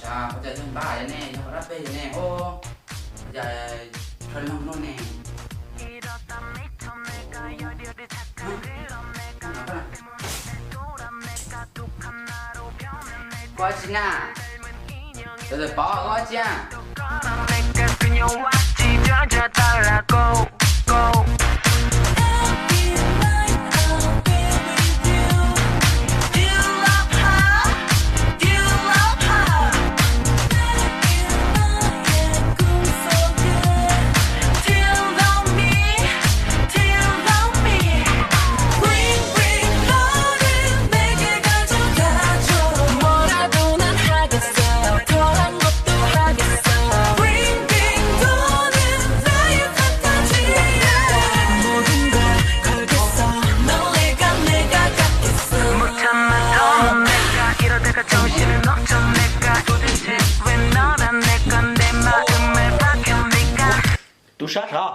Ua cas yog npab ne, yog dab peg ne, ua cas tshuav leeg no ne. Koj tsis na, tawm tawm pov koj tsis na. Tub sab sav?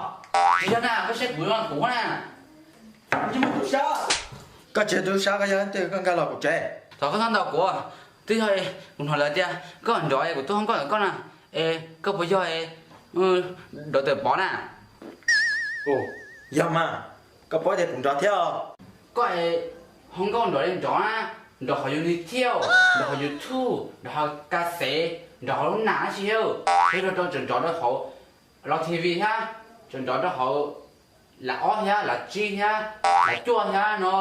Tsis yog na, koj saib kuv los kuv na. Tub sab, koj tsis yog tub sab, koj yog leej twg, koj nkag los kuv tsev. Thov koj txhob ntaus kuv, twb yog kuv hnov lawv tias koj nrov es kuv tuaj hoob nkauj ntawm koj na, es koj puas yog dov tawm pov na? Yog mas, koj paub tias kuv nrov thiab os. Koj hoob nkauj nrov li nrov na, nrov hauv YouTube, nrov hauv YouTube, nrov hauv kas xev, nrov hauv lub nas dab tsi thiab, thiab rau tseem nrov rau hauv los T V thiab, tseem nrov rau hauv las ob thiab las tsib thiab las cuaj thiab no,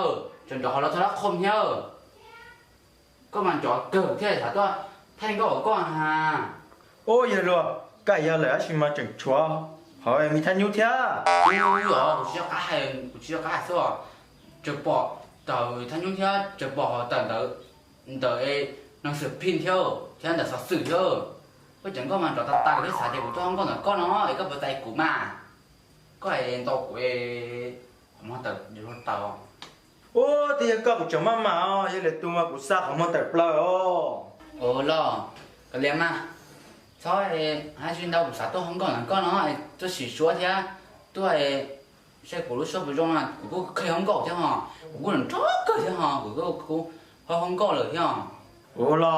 tseem nrov hauv los txog dab qhom thiab. Koj mas nrov kawg thiaj xav tuaj thaij nkauj hauv koj ha. Ub, yawg luag, koj yog lawm tab sis mas tseem tshuav hauv me thaj nyub thiab. Ub, kuv tsis nco qab hais, kuv tsis nco qab hais xwb os. Tseem pom tawm thaj nyub thiab tseem pom hauv tawm ntawm, ntawm neeg xwm phim thiab, thiab ntawm xov xwm thiab. Koj cov nkauj mas nrov tas tas, kuv thiaj xav tias kuv tuaj hoob nkauj ntawm koj no es koj puas txais kuv mas. Koj es ntaus kuv es qhov muag tawm, yuav luag tawm. Ub, twb yog koj kuv tseem maj mam os, yog lwm tus mas kuv xa qhov muag tawm plaws os. Ua los, kav liam mas, txhob hais tsis ntau, kuv xav tuaj hoob nkauj ntawm koj no, tuaj sim suab thiab, tuaj saib kuv lub suab puas zoo na, kuv kuj kheev hoob nkauj thiab ho, kuv kuj nrov kawg thiab ho, kuv kuj ho hoob nkauj lawm thiab. Ua los,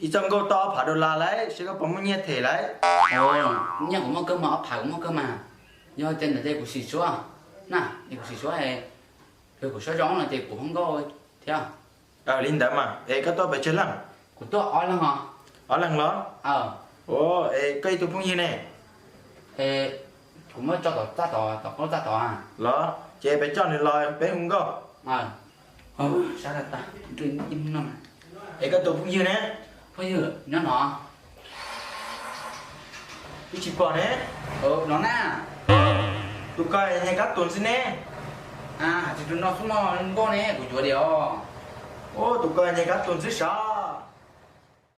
ib txoj nkauj tau ob phav dollar lauj, seb koj puas muaj nyiaj them lauj. Nyiaj kuv muaj kawg mas, ob phav kuv muaj kawg mas. Yog tias ntawd ces kuv sim suab na, es kuv sim suab, kuv suab zoo no ces kuv hoob nkauj thiab. Li ntawd mas, es koj tuaj pes tsawg leej? Kuv tuaj ob leeg os. Ob leeg los? Ua, es koj ib tug phooj ywg ne? Kuv muab tso tom txaj tod, tom qab txaj tod los, ces peb coj nws los peb hu nkauj. Es koj tus phooj ywg ne? Phooj ywg nyob no. Twb tsis pom ne. No na. Tus ko nyias kab tus xwb ne. Hais tsis tus no xwb no, nkauj ne kuv yuav li os. Ub, tus ko nyias kab tus xwb sav.